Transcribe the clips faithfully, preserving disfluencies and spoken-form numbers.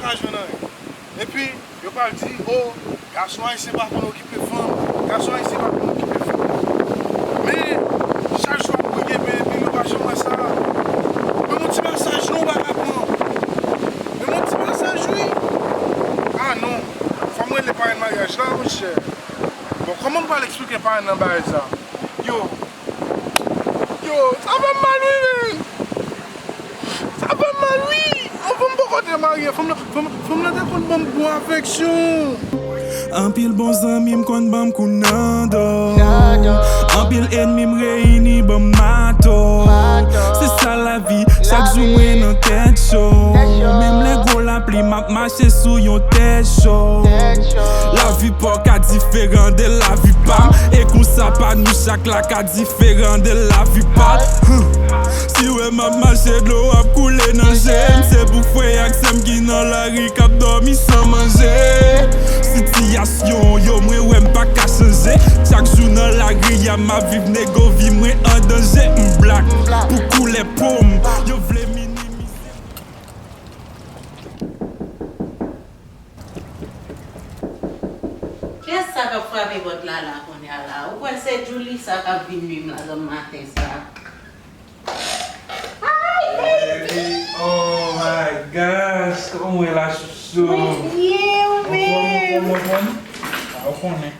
pa jwenn anyen. Epi, yo pral di, o, gason ayisyen pa konn okipe fanm, gason ayisyen pa konn okipe fanm. Men, chak jou ap priye, men epi yo pa janm wè sa. Men yon ti masaj non, bagay pran. Men yon ti masaj wi. Ah non, fò m rele parenn maryaj la, monchè. Bon, kòman m pral eksplike parenn nan bagay sa? Yo, yo, sa fè m mal wi, men. Sa fè m mal wi. Yon fanm poko te marye, fanm nan, fanm, fanm nan te konn ban m bon afeksyon. Anpil bon zanmi m konn ban m kou nan do. Anpil ènmi m reyini ban m mato. Se sa lavi, chak jou mwen nan tèt cho. Menm lè gwo lapli, m ap mache sou yon tèt cho. Lavi pa w ka diferan de lavi pa m. E konsa pa nou chak la ka diferan de lavi pa l. Huh. Si w wè m ap mache, dlo ap koule nan je m. Se pou frè ak sè m ki nan lari k ap dòmi san manje. Sitiyasyon yo, mwen wè m pa ka chanje. Chak jou nan lari a, m ap viv nego, vi mwen an danje. M blak pou koulè po m. Yo vle minimize. Kiyès sa k ap frape pòt la la kounye a la? Ou kwè se Djouli sa k ap vin nwi m la nan maten sa? Ay, baby! Oh my gosh! Kòman w ye la, chouchou? Mwen byen, ou menm? Anfòm, anfòm, anfòm?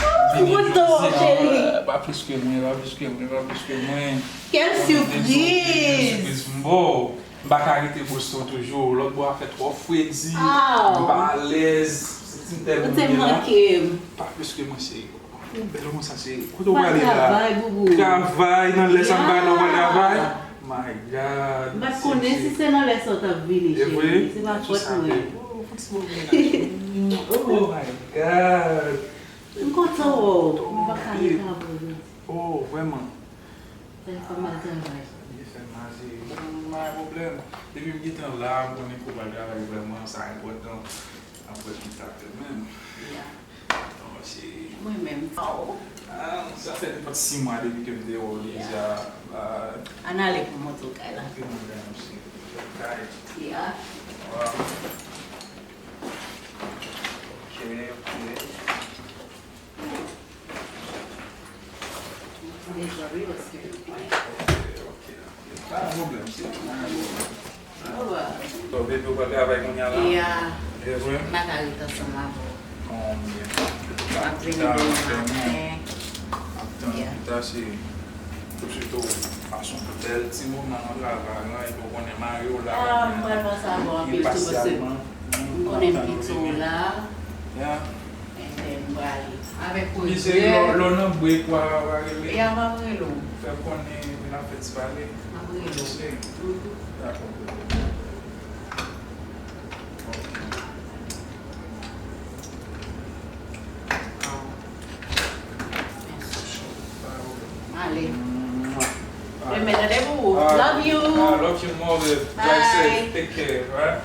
Ah, ou kontan, cheri? Pa plis ke mwen, pa plis ke mwen, pa plis ke mwen. Quelle surprise! Surprise m ba w. M pa ka rete Boston toujou. Lòt bò a fè twòp fredi. M pa alèz. Se ti tèl moun m ye la. Ou te manke m. Pa plis ke mwen, cheri. Ou bèl konsa, cheri. Kote w prale la? Travay, boubou. Travay, nan lè sa m prale, w pa travay? My God. M pa t konnen si se nan lè sa w t ap vini, cheri. Se pa fòt mwen. Oh, oh my God. M kontan wè w. M pa ka ret avè w. Oh, vrèman. Fè fè m al travay. Li fè m mal, cheri. Bon, pa gen pwoblèm. Depi m gentan la, m konnen ke w pral travay vrèman, sa enpòtan. Apre pita kanmenm. Ya. Non, cheri. Mwen menm. Ah, sa fè nenpòt sis mwa depi ke m te wè w deja. Ann ale pou m montre w kay la. Ok, mwen menm, cheri. Kay. Ya. Wow. Ok, ok. Deja, wi, paske. Ok, ok. Pa gen pwoblèm, cheri. Pa gen pwoblèm. Bon, bebe, ou pral travay kounye a la? Ya. E vre? M pa ka ret ansanm avè w. Konbyen? M ap vini demen maten. M ap tann pita, cheri. Sitou, pase yon bèl ti moman nan travay lan, epi w konnen mari w la. Ah, m pral pase avè w anpil tou, paske m konnen pitit w la. Ya. And then, m prale. Avèk pwodui. Lè w nan break, w a rele. Ya, m ap rele w. Fè m konnen, n ap fè ti pale. M ap rele w. Dakò. Ok. Ale. Renmen tande pou ou. Love you. I love you more, babe. Drive safe. Take care, right?